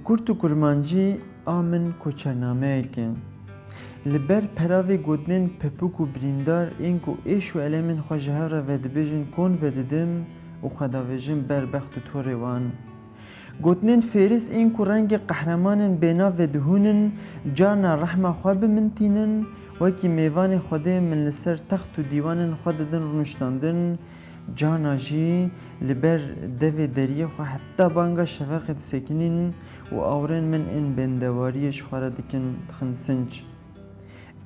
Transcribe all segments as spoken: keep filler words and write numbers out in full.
Kurt û kurmancî a min koçernameyek e. Li ber peravê gotinên pepûk û birîndar ên ku êş û elemên xwe ji hev re vedibêjin kon vedidim û xwe davêjim ber bext û torê wan. Gotinên fêris ên ku rengê qehremanên bênav vedihûnin, carna rehma xwe bi min tînin, wekî mêvanê Xwedê min li ser text û dîwanên xwe didin rûniştandin, carna jî li ber devê deriyê xwe heta banga şeveqê disekinîn û awirên min ên bendewariyê ji xwe re dikin dixin sinc.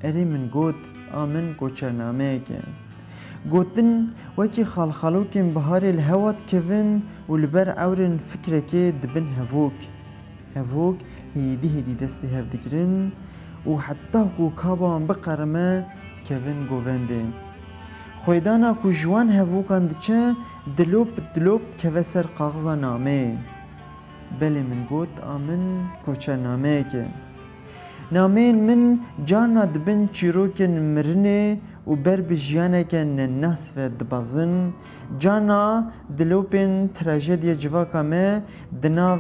Erê min got, a min koçernameyek e. Gotin wekî xalxalokên biharê li hewa dikevin û li ber ewrên fikrekê dibin hevok. Hevok hêdî hêdî destê hev digirin û heta ku kaba wan biqerime dikevin govendê. Xwêdana ku ji wan hevokan diçe, dilop dilop dikeve ser qaxiza nameyê. Belê min got, a min koçernameyek e. Nameyên min carna dibin çîrokên mirinê û ber bi jiyaneke nenas ve dibezin, carna dilopên trajediya civaka me di nav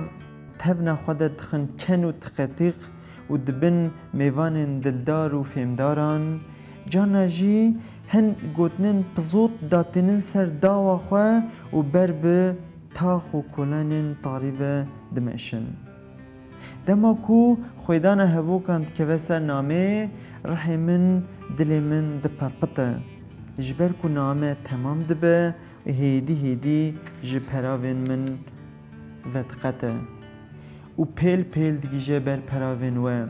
tevna xwe de dixin ken û tiqetîq û dibin mêvanên dildar û fêmdaran, carna jî hin gotinên pizot datînin ser dawa xwe û ber bi tax û kolanên tarî ve dimeşin. Dema ku xwêdana hevokan dikeve ser nameyê, rihê min, dilê min diperpite. Ji ber ku name temam dibe, hêdî hêdî ji peravên min vediqete û pêl pêl digihîje ber peravên we.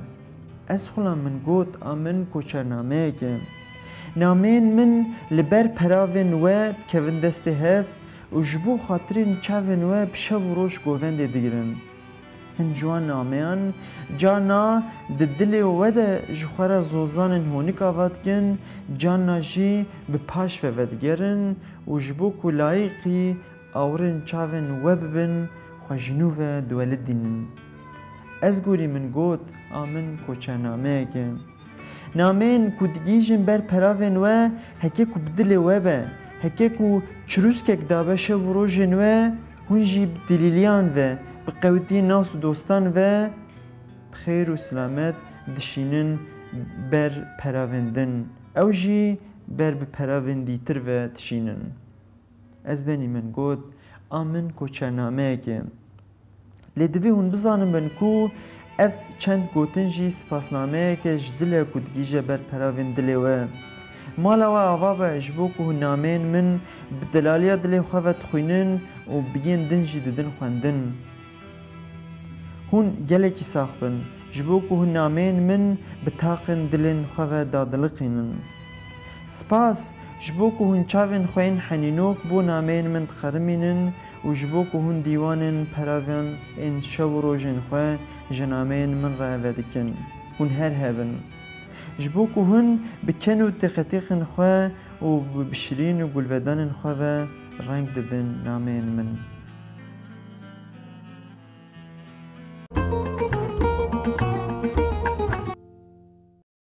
Ez xula min got, a min koçernameyek e. Nameyên min li ber peravên we dikevin destê hev û ji bo xatirên çavên we bi şev û roj govendê digirin. Hin ji wan nameyan carna di dilê we de ji xwe re zozanên honik ava dikin, carna jî bi paş ve vedigerin û ji bo ku layîqî awirên çavên we bibin, xwe ji nû ve diwelidînin. Ez gorî min got, a min koçernameyek e. Nameyên ku digihîjin ber peravên we, heke ku bi dilê we be, heke ku çirûskek dabe şev û rojên we, hûn jî bi dilîliyan ve, bi qewitiyên nas û dostan ve bi xêr û silamet dişînin ber peravên din. Ew jî ber bi peravên dîtir ve dişînin. Ez benî min got, a min koçernameyek e. Lê divê hûn bizanibin ku ev çend gotin jî spasnameyek e ji dil e ku digihîje ber peravên dilê we. Mala we ava be ji bo ku hûn nameyên min bi delaliya dilê xwe ve dixwînin û bi yên din jî didin xwendin. Hûn gelekî sax bin, ji bo ku hûn nameyên min bi taqên dilên xwe ve dadiliqînin. Spas, ji bo ku hûn çavên xwe yên henînok bo nameyên min dixerimînin û ji bo ku hûn dîwanên peravan ên şev û rojên xwe ji nameyên min re vedikin. Hûn her hebin. Ji bo ku hûn bi ken û têqetêxên xwe û bi şirîn û gulvedanên xwe ve reng didin nameyên min.